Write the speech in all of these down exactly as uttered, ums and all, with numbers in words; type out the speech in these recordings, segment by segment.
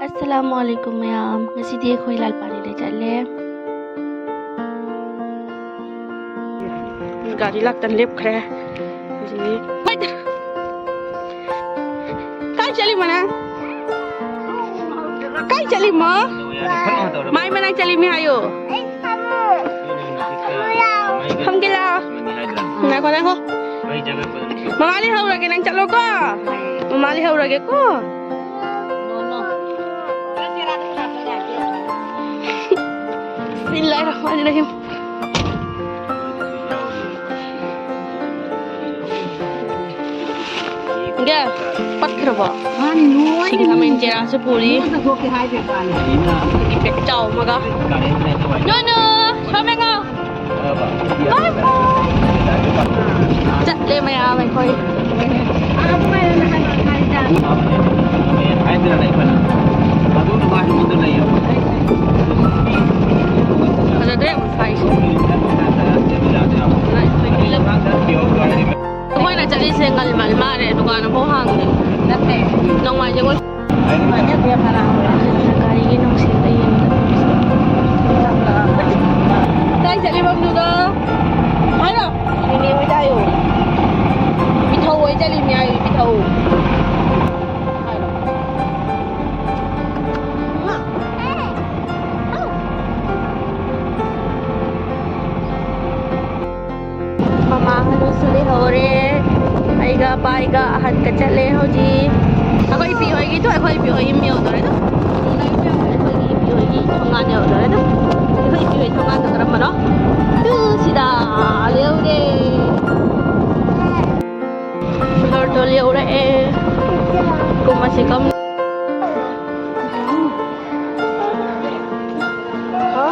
ꯑꯁꯂꯥꯃꯨ ꯑꯂꯥꯏꯀꯨꯝ ꯃꯌꯥꯝ, ꯉꯁꯤꯗꯤ ꯑꯩꯈꯣꯏ ꯂꯥꯜ ꯄꯥꯔꯤꯗ ꯆꯠꯂꯦ꯫ ꯒꯥꯔꯤ ꯂꯥꯛꯇꯅ ꯂꯦꯞꯈ꯭ꯔꯦ꯫ ꯍꯧꯖꯤꯛ ꯀꯥꯏ ꯆꯠꯂꯤꯃꯣ ꯅꯪ? ꯀꯥꯏ ꯆꯠꯂꯤꯃꯣ? ꯃꯥꯏ ꯃꯅꯥꯛ ꯆꯠꯂꯤꯃꯤ ꯍꯥꯏꯌꯣ꯫ ꯐꯝꯒꯦ ꯂꯥꯛꯑꯣ꯫ ꯉꯥꯏꯈꯣ, ꯉꯥꯏꯈꯣ꯫ ꯃꯃꯥ ꯂꯩꯍꯧꯔꯒꯦ, ꯅꯪ ꯆꯠꯂꯣꯀꯣ꯫ ꯃꯃꯥ ꯂꯩꯍꯧꯔꯒꯦꯀꯣ꯫ ꯕꯤꯁꯃꯤꯜꯂꯥꯍꯤꯔ ꯔꯍꯃꯥꯅꯤꯔ ꯔꯍꯤꯝ꯫ ꯏꯟꯗꯤꯌꯥ, ꯄꯠꯈ꯭ꯔꯕꯣ? ꯃꯥꯅꯤ, ꯅꯣꯏ ꯁꯤꯡ ꯈꯥꯃꯦꯟ ꯆꯦꯔꯥꯁꯨ ꯄꯨꯔꯤ꯫ ꯅꯣꯏ ꯆꯠꯊꯣꯛꯀꯦ ꯍꯥꯏꯗꯦ, ꯃꯥꯅꯤ꯫ ꯄꯦꯛ ꯆꯥꯎ ꯑꯃꯒ꯫ ꯅꯣꯅꯣ, ꯁꯣꯝꯗ ꯉꯥꯎ꯫ ꯆꯠꯂꯦ ꯃꯌꯥꯝ ꯑꯩꯈꯣꯏ꯫ ꯐꯖꯗ꯭ꯔꯦ ꯑꯃꯨꯛ ꯁ꯭ꯋꯥꯏꯁꯦ꯫ ꯑꯩꯈꯣꯏꯅ ꯆꯠꯂꯤꯁꯦ ꯉꯟꯃꯟ ꯃꯥꯜꯂꯦ, ꯗꯨꯀꯥꯟ ꯑꯃꯐꯥꯎ ꯍꯥꯡꯗꯦ꯫ ꯅꯠꯇꯦ꯫ ꯅꯣꯡꯃꯥꯏꯖꯤꯡ ꯑꯣꯏ-, ꯒꯥꯔꯤꯒꯤ ꯅꯨꯡꯁꯤꯠ ꯑꯌꯤꯡꯕ꯫ ꯀꯥꯏ ꯆꯠꯂꯤꯕ ꯑꯗꯨꯒ? ꯍꯥꯏꯔꯣ꯫ ꯅꯦꯅꯦ ꯍꯣꯏꯗ ꯍꯥꯏꯌꯣ꯫ ꯏꯄꯤꯊꯧ ꯍꯣꯏ ꯆꯠꯂꯤꯅꯦ ꯍꯥꯏꯌꯣ, ꯏꯄꯤꯊꯧ꯫ ꯍꯥꯏꯔꯣ꯫ ꯃꯃꯥ ꯍꯅꯨꯁꯨ ꯂꯩꯍꯧꯔꯦ꯫ ꯑꯩꯒ ꯄꯥꯏꯒ ꯑꯍꯟꯒ ꯆꯠꯂꯦ ꯍꯧꯖꯤꯛ꯫ ꯑꯩꯈꯣꯏ ꯏꯄꯤ ꯍꯣꯏꯒꯤꯗꯣ, ꯑꯩꯈꯣꯏ ꯏꯄꯤ ꯍꯣꯏꯒꯤ ꯌꯨꯝ ꯌꯧꯗꯣꯔꯦꯗꯣ꯫ ꯑꯩꯈꯣꯏꯒꯤ ꯏꯄꯤ ꯍꯣꯏꯒꯤ ꯊꯣꯡꯒꯥꯟ ꯌꯧꯗꯣꯔꯦꯗꯣ꯫ ꯑꯩꯈꯣꯏ ꯏꯄꯤ ꯍꯣꯏ ꯊꯣꯡꯒꯥꯟꯗꯣ ꯀꯔꯝꯕꯅꯣ? ꯇꯨ ꯁꯤꯗ ꯂꯩꯍꯧꯔꯦ꯫ ꯐ꯭ꯂꯣꯔꯗꯣ ꯌꯧꯔꯛꯑꯦ꯫ ꯀꯨꯝꯃꯁꯤ ꯀꯝ-, ꯍꯥ?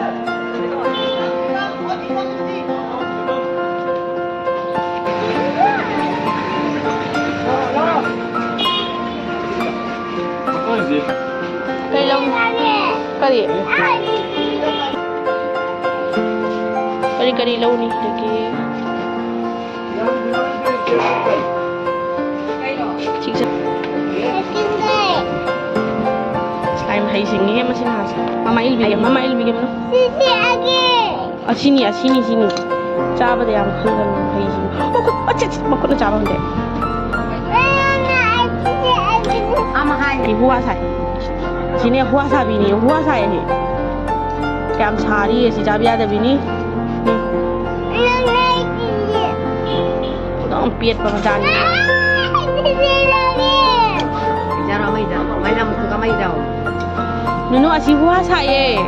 ꯀꯔꯤ ꯂꯧ-, ꯀꯔꯤ? ꯀꯔꯤ ꯀꯔꯤ ꯂꯧꯅꯤ ꯍꯥꯏꯒꯦ? ꯁꯤꯒꯤꯁꯦ꯫ ꯁꯤꯡꯉꯤꯍꯦ ꯃꯁꯤ ꯅꯍꯥꯁꯦ꯫ ꯃꯃꯥ ꯏꯜꯕꯤꯒꯦ, ꯃꯃꯥ ꯏꯜꯕꯤꯒꯦ, ꯃꯅꯨ꯫ ꯁꯤꯁꯦ ꯑꯩꯒꯤ꯫ ꯑꯁꯤꯅꯤ, ꯑꯁꯤꯅꯤ, ꯁꯤꯅꯤ꯫ ꯆꯥꯕꯗ ꯌꯥꯝ ꯈꯜꯂꯒꯅꯨ ꯍꯩꯁꯤꯡꯉꯤ꯫ ꯃꯈꯨꯠ, ꯑꯆꯦ, ꯑꯆꯦ, ꯃꯈꯨꯠꯅ ꯆꯥꯕ ꯍꯟꯗꯦ꯫ ꯃꯥꯃꯥ, ꯑꯁꯤꯁꯦ ꯑꯩꯒꯤ꯫ ꯑꯃ ꯍꯥꯏ꯫ ꯍꯨꯋꯥ ꯁꯥꯏ꯫ ꯁꯤꯅꯦ ꯍꯨꯋꯥ ꯁꯥꯕꯤꯅꯤ, ꯍꯨꯋꯥ ꯁꯥꯏ ꯑꯁꯤ꯫ ꯌꯥꯝ ꯁꯥꯔꯤ ꯑꯁꯤ, ꯆꯥꯕ ꯌꯥꯗꯕꯤꯅꯤ꯫ ꯎꯝ꯫ ꯅꯪ ꯑꯩꯒꯤ꯫ ꯑꯗꯨꯝ ꯄꯦꯠꯄ ꯃꯆꯥꯅꯤ꯫ ꯏꯖꯥꯔꯣ, ꯑꯃ ꯏꯖꯥꯔꯣ꯫ ꯃꯥꯏ ꯂꯥ ꯃꯨꯊꯨꯒ ꯑꯃ ꯏꯖꯥꯔꯣ꯫ ꯅꯨꯅꯨ, ꯑꯁꯤ ꯍꯨꯋꯥ ꯁꯥꯏꯌꯦ꯫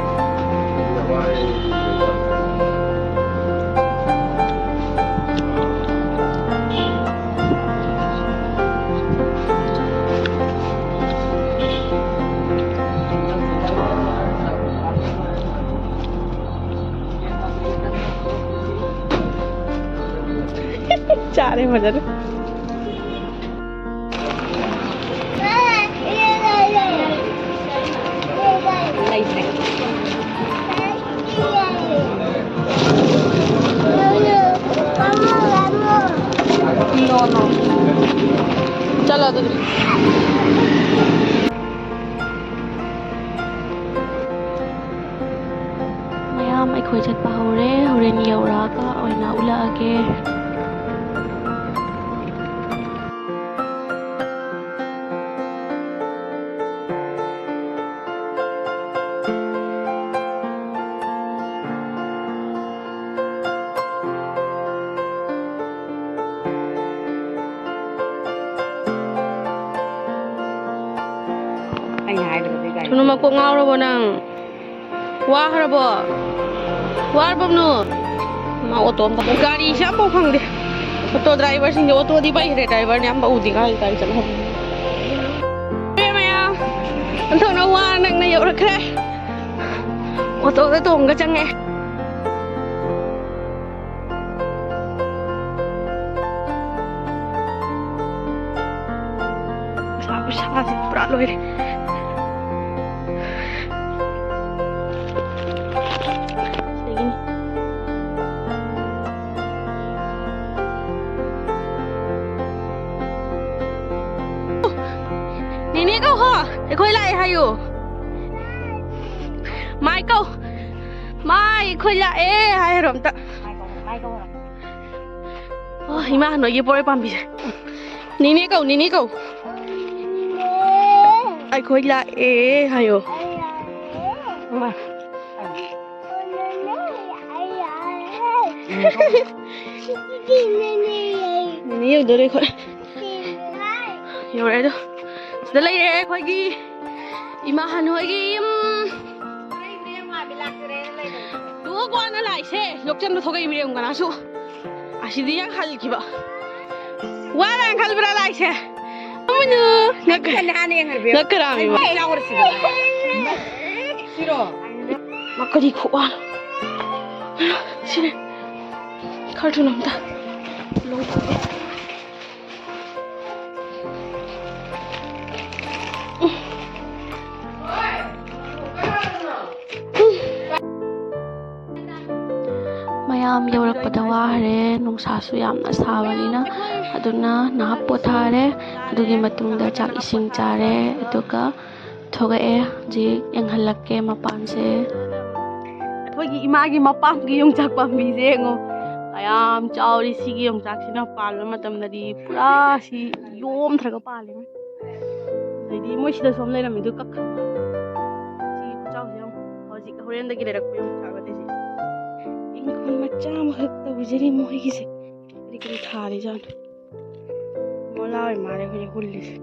ꯆꯥꯔꯦ ꯐꯖꯅ꯫ ꯂꯩꯇ꯭ꯔꯦ꯫ No, no. ꯆꯠꯂꯣ ꯑꯗꯨꯗꯤ꯫ ꯃꯌꯥꯝ ꯑꯩꯈꯣꯏ ꯆꯠꯄ ꯍꯧꯔꯦ꯫ ꯍꯣꯔꯦꯟ ꯌꯧꯔꯛꯑꯒ ꯑꯣꯏꯅ ꯎꯠꯂꯛꯑꯒꯦ꯫ ꯑꯩꯅ ꯍꯥꯏꯗ꯭ꯔꯗꯤ ꯒꯥꯔꯤ ꯁꯨꯅꯨ, ꯃꯀꯣꯛ ꯉꯥꯎꯔꯕꯣ ꯅꯪ? ꯋꯥꯈ꯭ꯔꯕꯣ? ꯋꯥꯔꯕꯣ ꯅꯨ? ꯃꯥ ꯑꯣꯇꯣ ꯑꯝꯇ, ꯒꯥꯔꯤꯁꯦ ꯑꯝꯐꯥꯎ ꯐꯪꯗꯦ꯫ ꯑꯣꯇꯣ ꯗ꯭ꯔꯥꯏꯚꯔꯁꯤꯡꯁꯦ, ꯑꯣꯇꯣꯗꯤ ꯄꯩꯈ꯭ꯔꯦ, ꯗ꯭ꯔꯥꯏꯚꯔꯅꯦ ꯑꯝꯐꯥꯎ ꯎꯗꯦ ꯀꯥꯏ ꯀꯥꯏ ꯆꯠꯅꯈ꯭ꯔꯦ꯫ ꯃꯌꯥꯝ ꯑꯣꯟꯊꯣꯛꯅ ꯋꯥꯅ ꯅꯪꯅ ꯌꯧꯔꯛꯈ꯭ꯔꯦ꯫ ꯑꯣꯇꯣꯗ ꯇꯣꯡꯉꯒ ꯆꯪꯉꯦ꯫ ꯅꯨꯡꯁꯥ ꯈꯨꯁꯥꯁꯦ ꯄꯨꯔꯥ ꯂꯣꯏꯔꯦ꯫ ꯁꯤꯗꯒꯤꯅꯤ꯫ ꯅꯦꯅꯦ ꯀꯧ ꯍꯣ, ꯑꯩꯈꯣꯏ ꯂꯥꯛꯑꯦ ꯍꯥꯏꯌꯨ꯫ ꯃꯥꯏ ꯀꯧ꯫ ꯃꯥꯏ ꯑꯩꯈꯣꯏ ꯂꯥꯛꯑꯦ ꯍꯥꯏꯔꯣ ꯑꯝꯇ꯫ ꯑꯣ, ꯏꯃꯥ ꯅꯣꯏꯒꯤ ꯄꯣꯔꯣꯏ ꯄꯥꯝꯕꯤꯁꯦ꯫ ꯅꯤꯅꯦ ꯀꯧ, ꯅꯤꯅꯦ ꯀꯧ꯫ ꯑꯩꯈꯣꯏ ꯂꯥꯛꯑꯦ ꯍꯥꯏꯌꯣ꯫ ꯅꯤꯅꯦ ꯌꯧꯗꯣꯔꯦ ꯑꯩꯈꯣꯏ꯫ ꯌꯧꯔꯛꯑꯦ ꯑꯗꯣ꯫ ꯁꯤꯗ ꯂꯩꯔꯦ ꯑꯩꯈꯣꯏꯒꯤ ꯏꯃꯥ ꯍꯟ ꯍꯣꯏꯒꯤ ꯌꯨꯝ꯫ ꯇꯨ ꯀ꯭ꯋꯥꯅ ꯂꯥꯛꯏꯁꯦ, ꯂꯣꯛꯆꯟꯕ ꯊꯣꯛꯂꯛꯏ ꯃꯤꯔꯦꯝ ꯀꯅꯥꯁꯨ꯫ ꯑꯁꯤꯗꯤ ꯌꯥꯝ ꯍꯜꯈꯤꯕ꯫ ꯋꯥꯔ ꯌꯥꯝ ꯈꯜꯕ꯭ꯔꯥ ꯂꯥꯛꯏꯁꯦ? ꯑꯃꯅꯨ꯫ ꯉꯛ-, ꯀꯟꯅ ꯍꯥꯟꯅ ꯌꯦꯡꯍꯟꯕꯤꯌꯨ꯫ ꯉꯛꯀꯔꯥ ꯃꯤ꯫ ꯍꯩꯃꯥ, ꯌꯥꯎꯔꯁꯤꯕ꯫ ꯁꯤꯔꯣ? ꯃꯥ ꯀꯔꯤ ꯈꯨꯋꯥꯅꯣ? ꯁꯤꯅꯦ꯫ ꯈꯔ ꯊꯨꯅ ꯑꯝꯇ ꯂꯧꯊꯣꯛꯀꯦ꯫ ꯃꯌꯥꯝ ꯌꯧꯔꯛꯄꯗ ꯋꯥꯈ꯭ꯔꯦ, ꯅꯨꯡꯁꯥꯁꯨ ꯌꯥꯝꯅ ꯁꯥꯕꯅꯤꯅ꯫ ꯑꯗꯨꯅ ꯉꯥꯏꯍꯥꯛ ꯄꯣꯊꯥꯔꯦ꯫ ꯑꯗꯨꯒꯤ ꯃꯇꯨꯡꯗ ꯆꯥꯛ ꯏꯁꯤꯡ ꯆꯥꯔꯦ, ꯑꯗꯨꯒ ꯊꯣꯛꯂꯛꯑꯦ꯫ ꯍꯧꯖꯤꯛ ꯌꯦꯡꯍꯜꯂꯛꯀꯦ ꯃꯄꯥꯟꯁꯦ꯫ ꯑꯩꯈꯣꯏꯒꯤ ꯏꯃꯥꯒꯤ ꯃꯄꯥꯝꯒꯤ ꯌꯣꯡꯆꯥꯛ ꯄꯥꯝꯕꯤꯁꯦ ꯌꯦꯡꯉꯣ, ꯀꯌꯥꯝ ꯆꯥꯎꯔꯤ꯫ ꯁꯤꯒꯤ ꯌꯣꯡꯆꯥꯛꯁꯤꯅ ꯄꯥꯟꯕ ꯃꯇꯝꯗꯗꯤ ꯄꯨꯔꯥ ꯁꯤ ꯌꯣꯝꯊꯔꯒ ꯄꯥꯜꯂꯦ꯫ ꯑꯗꯩꯗꯤ ꯃꯣꯏ ꯁꯤꯗꯁꯨ ꯑꯃ ꯂꯩꯔꯝꯃꯤꯗꯨ ꯀꯛꯈ꯭ꯔꯕ꯫ ꯁꯤꯒꯤ ꯈꯨꯆꯥꯎꯁꯦ ꯌꯦꯡꯉꯣ꯫ ꯍꯧꯖꯤꯛ ꯍꯣꯔꯦꯟꯗꯒꯤ ꯂꯩꯔꯛꯄ ꯌꯣꯡꯆꯥꯛ ꯑꯗꯩꯁꯦ꯫ ꯏꯪꯈꯣꯜ ꯃꯆꯥ ꯑꯃꯈꯛ ꯇꯧꯖꯔꯤ ꯃꯣꯏꯒꯤꯁꯦ꯫ ꯀꯔꯤ ꯀꯔꯤ ꯊꯥꯔꯤꯖꯥꯠꯅꯣ? ꯃꯣꯂꯥ ꯑꯣꯏ ꯃꯥꯜꯂꯦ ꯑꯩꯈꯣꯏꯅ ꯍꯨꯜꯂꯤꯁꯦ꯫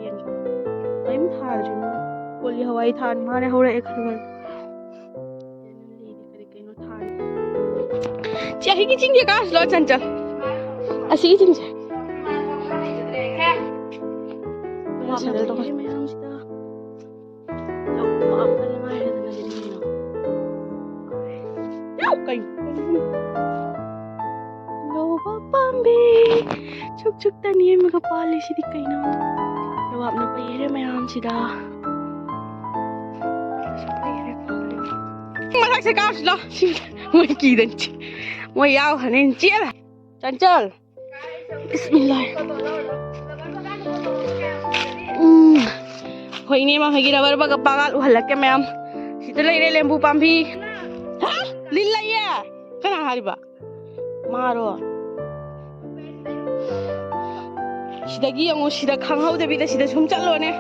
ꯌꯦꯟ ꯀꯔꯤꯝ ꯊꯥꯗ꯭ꯔꯤ ꯃꯣꯏ꯫ ꯀꯣꯂꯤ ꯍꯋꯥꯏ ꯊꯥꯔꯤ ꯃꯥꯜꯂꯦ, ꯍꯧꯔꯛꯑꯦ ꯈꯔ ꯈꯔ꯫ ꯀꯔꯤ ꯀꯩꯅꯣ ꯊꯥꯔꯤ꯫ ꯁꯤ ꯑꯁꯤꯒꯤ ꯆꯤꯡꯁꯦ ꯀꯥꯔꯨꯁꯤ ꯂꯥꯛꯑꯣ, ꯆꯟꯆꯜ꯫ ꯑꯁꯤꯒꯤ ꯆꯤꯡꯁꯦ꯫ ꯁꯦ꯫ ꯃꯌꯥꯝꯁꯤꯗ꯫ ꯂꯧꯕꯥꯛ ꯄꯥꯝꯕꯤ ꯁꯨꯛ ꯁꯨꯛꯇ ꯅꯦꯝꯃꯒ ꯄꯥꯜꯂꯤꯁꯤꯗꯤ ꯀꯩꯅꯣ? ꯂꯧꯕꯥꯛꯅ ꯄꯩꯔꯦ ꯃꯌꯥꯝꯁꯤꯗ꯫ ꯃꯊꯛꯁꯦ ꯀꯥꯔꯨꯁꯤ ꯂꯥꯎ꯫ ꯁꯤ ꯃꯣꯏ ꯀꯤꯗꯅ ꯆꯦ-, ꯃꯣꯏ ꯌꯥꯎꯈ꯭ꯔꯅꯤ ꯆꯦꯜꯂꯦ꯫ ꯆꯟꯆꯜ꯫ ꯕꯤꯁꯃꯤꯜꯂꯥꯍ꯫ ꯎꯝ꯫ ꯑꯩꯈꯣꯏ ꯏꯅꯦ ꯃꯈꯩꯒꯤ ꯔꯕꯔ ꯕꯒ ꯄꯥꯒꯥꯜ ꯎꯍꯜꯂꯛꯀꯦ ꯃꯌꯥꯝ꯫ ꯁꯤꯗ ꯂꯩꯔꯦ ꯂꯦꯝꯕꯨ ꯄꯥꯝꯕꯤ꯫ ꯍꯥ? ꯂꯤꯟ ꯂꯩꯌꯦ꯫ ꯀꯅꯥ ꯍꯥꯏꯔꯤꯕ? ꯃꯥꯔꯣ? ꯁꯤꯗꯒꯤ ꯌꯦꯡꯉꯨ, ꯁꯤꯗ ꯈꯪꯍꯧꯗꯕꯤꯗ ꯁꯤꯗ ꯁꯨꯝ ꯆꯠꯂꯣꯅꯦ꯫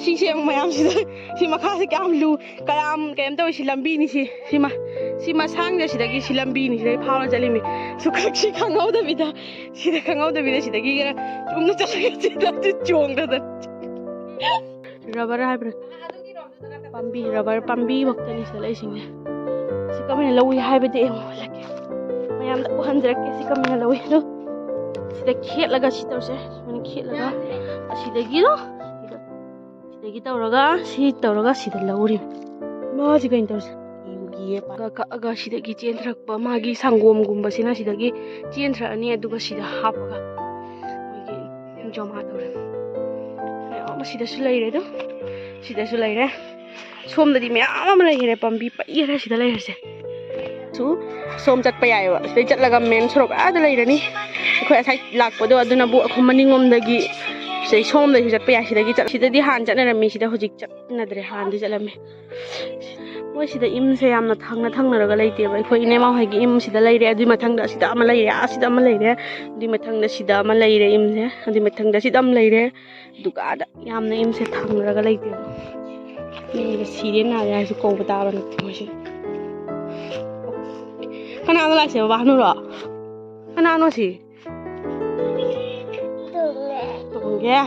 ꯁꯤꯁꯦ ꯌꯦꯡꯉꯨ ꯃꯌꯥꯝ, ꯁꯤꯗ, ꯁꯤ ꯃꯈꯥꯁꯦ ꯀꯌꯥꯝ ꯂꯨ, ꯀꯌꯥꯝ ꯀꯩꯅꯣ ꯇꯧꯋꯤ꯫ ꯁꯤ ꯂꯝꯕꯤꯅꯤ ꯁꯤ꯫ ꯁꯤꯃ, ꯁꯤ ꯃꯁꯥꯡꯗ ꯁꯤꯗꯒꯤ ꯁꯤ ꯂꯝꯕꯤꯅꯤ, ꯁꯤꯗꯒꯤ ꯐꯥꯎꯔ ꯆꯠꯂꯤꯃꯤ꯫ ꯁꯨꯈꯛ ꯁꯤ ꯈꯪꯍꯧꯗꯕꯤꯗ, ꯁꯤꯗ ꯈꯪꯍꯧꯗꯕꯤꯗ ꯁꯤꯗꯒꯤ ꯈꯔ ꯆꯨꯝꯅ ꯆꯠꯂꯒ ꯁꯤꯗ ꯆꯣꯡꯗꯗꯅ꯫ ꯔꯕꯔ ꯍꯥꯏꯕ꯭ꯔꯥ? ꯄꯥꯝꯕꯤ, ꯔꯕꯔ ꯄꯥꯝꯕꯤ ꯐꯛꯇꯅꯤ ꯁꯤꯗ ꯂꯩꯁꯤꯡꯁꯦ꯫ ꯁꯤ ꯀꯃꯥꯏꯅ ꯂꯧꯏ ꯍꯥꯏꯕꯗꯤ ꯑꯩ ꯑꯃꯨꯛ ꯍꯜꯂꯛꯀꯦ꯫ ꯃꯌꯥꯝꯗ ꯎꯍꯟꯖꯔꯛꯀꯦ ꯁꯤ ꯀꯃꯥꯏꯅ ꯂꯧꯏ꯫ ꯑꯗꯣ ꯁꯤꯗ ꯈꯦꯠꯂꯒ ꯁꯤ ꯇꯧꯁꯦ꯫ ꯁꯨꯃꯥꯏꯅ ꯈꯦꯠꯂꯒ ꯑꯁꯤꯗꯒꯤꯗꯣ ꯁꯤꯗ, ꯁꯤꯗꯒꯤ ꯇꯧꯔꯒ ꯁꯤ ꯇꯧꯔꯒ ꯁꯤꯗ ꯂꯧꯔꯤꯕ꯫ ꯃꯥꯁꯤ ꯀꯩꯅꯣ ꯇꯧꯔꯤꯁꯦ? ꯏꯕꯒꯤꯌꯦ꯫ ꯀꯛꯑꯒ ꯁꯤꯗꯒꯤ ꯆꯦꯟꯊꯔꯛꯄ ꯃꯥꯒꯤ ꯁꯪꯒꯣꯝꯒꯨꯝꯕꯁꯤꯅ ꯁꯤꯗꯒꯤ ꯆꯦꯟꯊꯔꯛꯑꯅꯤ꯫ ꯑꯗꯨꯒ ꯁꯤꯗ ꯍꯥꯞꯄꯒ ꯑꯩꯈꯣꯏꯒꯤ ꯖꯃꯥ ꯇꯧꯔꯦ꯫ ꯃꯌꯥꯝ ꯑꯃ ꯁꯤꯗꯁꯨ ꯂꯩꯔꯦ꯫ ꯑꯗꯣ ꯁꯤꯗꯁꯨ ꯂꯩꯔꯦ꯫ ꯁꯣꯝꯗꯗꯤ ꯃꯌꯥꯝ ꯑꯃ ꯂꯩꯈꯔꯦ, ꯄꯥꯝꯕꯤ ꯄꯩꯈꯔꯦ ꯁꯤꯗ ꯂꯩꯔꯤꯁꯦ꯫ ꯁꯨ ꯁꯣꯝ ꯆꯠꯄ ꯌꯥꯏꯑꯕ꯫ ꯁꯤꯗꯩ ꯆꯠꯂꯒ ꯃꯦꯟ ꯁꯣꯔꯣꯛ ꯑꯥꯗ ꯂꯩꯔꯅꯤ꯫ ꯑꯩꯈꯣꯏ ꯉꯁꯥꯏ ꯂꯥꯛꯄꯗꯣ ꯑꯗꯨꯅꯕꯨ ꯑꯩꯈꯣꯏ ꯃꯅꯤꯡꯂꯣꯝꯗꯒꯤ ꯁꯤꯗꯩ ꯁꯣꯝꯗꯁꯨ ꯆꯠꯄ ꯌꯥꯏ꯫ ꯁꯤꯗꯒꯤ ꯆꯠ-, ꯁꯤꯗꯗꯤ ꯍꯥꯟꯅ ꯆꯠꯅꯔꯝꯃꯤ, ꯁꯤꯗ ꯍꯧꯖꯤꯛ ꯆꯠꯅꯗ꯭ꯔꯦ, ꯍꯥꯟꯅꯗꯤ ꯆꯠꯂꯝꯃꯤ꯫ ꯃꯣꯏ ꯁꯤꯗ ꯏꯝꯁꯦ ꯌꯥꯝꯅ ꯊꯪꯅ ꯊꯪꯅꯔꯒ ꯂꯩꯇꯦꯕ꯫ ꯑꯩꯈꯣꯏ ꯏꯅꯦꯃꯥ ꯍꯣꯏꯒꯤ ꯏꯝ ꯁꯤꯗ ꯂꯩꯔꯦ, ꯑꯗꯨꯏ ꯃꯊꯪꯗ ꯑꯁꯤꯗ ꯑꯃ ꯂꯩꯔꯦ, ꯑꯥ ꯁꯤꯗ ꯑꯃ ꯂꯩꯔꯦ, ꯑꯗꯨꯏ ꯃꯊꯪꯗ ꯁꯤꯗ ꯑꯃ ꯂꯩꯔꯦ ꯏꯝꯁꯦ, ꯑꯗꯨꯏ ꯃꯊꯪꯗ ꯁꯤꯗ ꯑꯃ ꯂꯩꯔꯦ꯫ ꯑꯗꯨꯒ ꯑꯥꯗ ꯌꯥꯝꯅ ꯏꯝꯁꯦ ꯊꯪꯅꯔꯒ ꯂꯩꯇꯦꯕ꯫ ꯃꯤꯒ ꯁꯤꯔꯦ ꯅꯥꯔꯦ ꯍꯥꯏꯔꯁꯨ ꯀꯧꯕ ꯇꯥꯕ ꯅꯠꯇꯦ ꯃꯣꯏꯁꯦ꯫ ꯀꯅꯥꯅꯣ ꯂꯥꯛꯏꯁꯦ ꯕꯕꯥ ꯍꯅꯨꯔꯣ? ꯀꯅꯥꯅꯣ ꯁꯤ? ꯇꯣꯡꯒꯦ?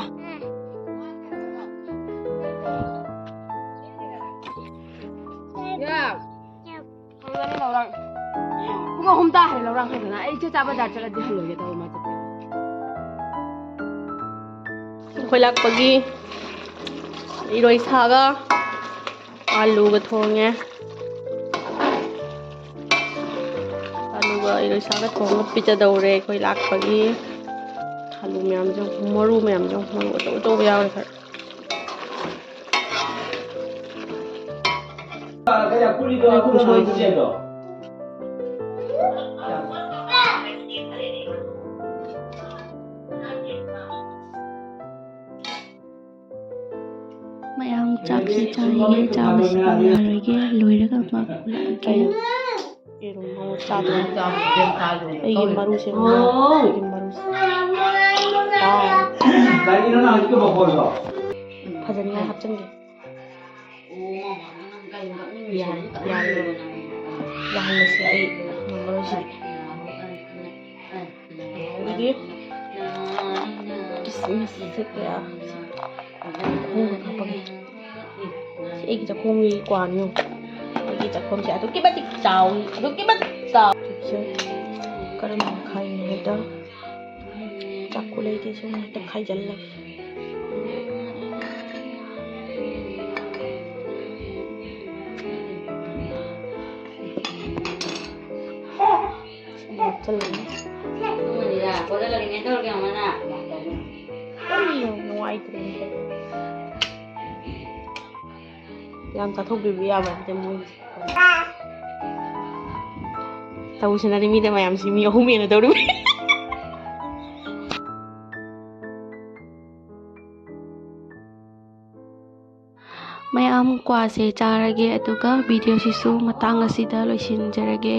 ꯄꯨꯡ ꯑꯍꯨꯝ ꯇꯥꯈ꯭ꯔꯦ ꯂꯧꯔꯥꯡ ꯐꯖꯅ꯫ ꯑꯩ ꯏꯆꯦ ꯆꯥ ꯕꯖꯥꯔ ꯆꯠꯂꯗꯤ ꯍꯜꯂꯣꯏꯒꯦ ꯇꯧꯕ ꯃꯥ ꯆꯠꯄ꯫ ꯑꯩꯈꯣꯏ ꯂꯥꯛꯄꯒꯤ ꯏꯔꯣꯏ ꯁꯥꯒ ꯑꯥꯂꯨꯒ ꯊꯣꯡꯉꯦ꯫ ꯑꯥꯂꯨꯒ ꯏꯔꯣꯏ ꯁꯥꯒ ꯊꯣꯡꯉꯒ ꯄꯤꯖꯗꯧꯔꯦ ꯑꯩꯈꯣꯏ ꯂꯥꯛꯄꯒꯤ꯫ ꯑꯥꯂꯨ ꯃꯌꯥꯝꯁꯦ, ꯃꯔꯨ ꯃꯌꯥꯝꯁꯦ, ꯃꯔꯨ ꯑꯆꯧ ꯑꯆꯧꯕ ꯌꯥꯎꯔꯦ ꯈꯔ꯫ ꯃꯌꯥꯝ ꯆꯥꯛꯁꯦ ꯆꯥꯔꯤꯉꯩ ꯆꯥꯕꯁꯤ ꯌꯥꯔꯣꯏꯒꯦ, ꯂꯣꯏꯔꯒ ꯑꯃꯨꯛ ꯎꯠꯂꯛꯑꯒꯦ꯫ ꯌꯦꯔꯨꯝ ꯉꯧꯔ ꯆꯥꯗꯣꯏꯅꯦ꯫ ꯑꯩꯒꯤ ꯃꯔꯨꯁꯦ ꯉꯧꯔ, ꯑꯩꯒꯤ ꯃꯔꯨꯁꯦ꯫ ꯐꯖꯅ ꯍꯥꯞꯆꯤꯟꯒꯦ꯫ ꯌꯥꯔꯦ, ꯌꯥꯔꯦ꯫ ꯌꯥꯍꯜꯂꯁꯤ, ꯑꯩ ꯉꯝꯃꯔꯣꯏ ꯁꯤꯗꯤ꯫ ꯑꯗꯨꯗꯤ ꯈꯣꯡꯗ ꯍꯥꯞꯄꯒꯦ꯫ ꯁꯤ ꯑꯩꯒꯤ ꯆꯥꯛꯈꯣꯝꯒꯤ ꯀ꯭ꯋꯥꯅꯤ꯫ ꯑꯩꯒꯤ ꯆꯥꯛꯈꯣꯝꯁꯦ ꯑꯗꯨꯛꯀꯤ ꯃꯇꯤꯛ ꯆꯥꯎꯏ, ꯑꯗꯨꯛꯀꯤ ꯃꯇꯤꯛ ꯆꯥꯎ-, ꯁꯦ ꯀꯔꯝꯅ ꯈꯥꯏꯅꯤ ꯍꯥꯏꯕꯗ, ꯆꯥꯛꯈꯨ ꯂꯩꯇꯦ, ꯁꯨꯝ ꯍꯦꯛꯇ ꯈꯥꯏꯖꯜꯂꯒꯦ꯫ ꯁꯨꯝ ꯍꯥꯞꯆꯜꯂꯅꯤ꯫ ꯀꯔꯤꯅꯣ ꯅꯨꯡꯉꯥꯏꯇ꯭ꯔꯤꯁꯦ? ꯌꯥꯝ ꯆꯥꯊꯣꯛꯄꯤꯕ ꯌꯥꯕ ꯅꯠꯇꯦ ꯃꯣꯏꯒꯤꯁꯦ꯫ ꯇꯧꯁꯤꯅꯗꯤ ꯃꯤꯗ ꯃꯌꯥꯝꯁꯤ ꯃꯤ ꯑꯍꯨꯝ ꯍꯦꯟꯅ ꯇꯧꯔꯤꯕ꯫ ꯃꯌꯥꯝ ꯀ꯭ꯋꯥꯁꯦ ꯆꯥꯔꯒꯦ, ꯑꯗꯨꯒ ꯚꯤꯗꯤꯑꯣꯁꯤꯁꯨ ꯃꯇꯥꯡ ꯑꯁꯤꯗ ꯂꯣꯏꯁꯤꯟꯖꯔꯒꯦ꯫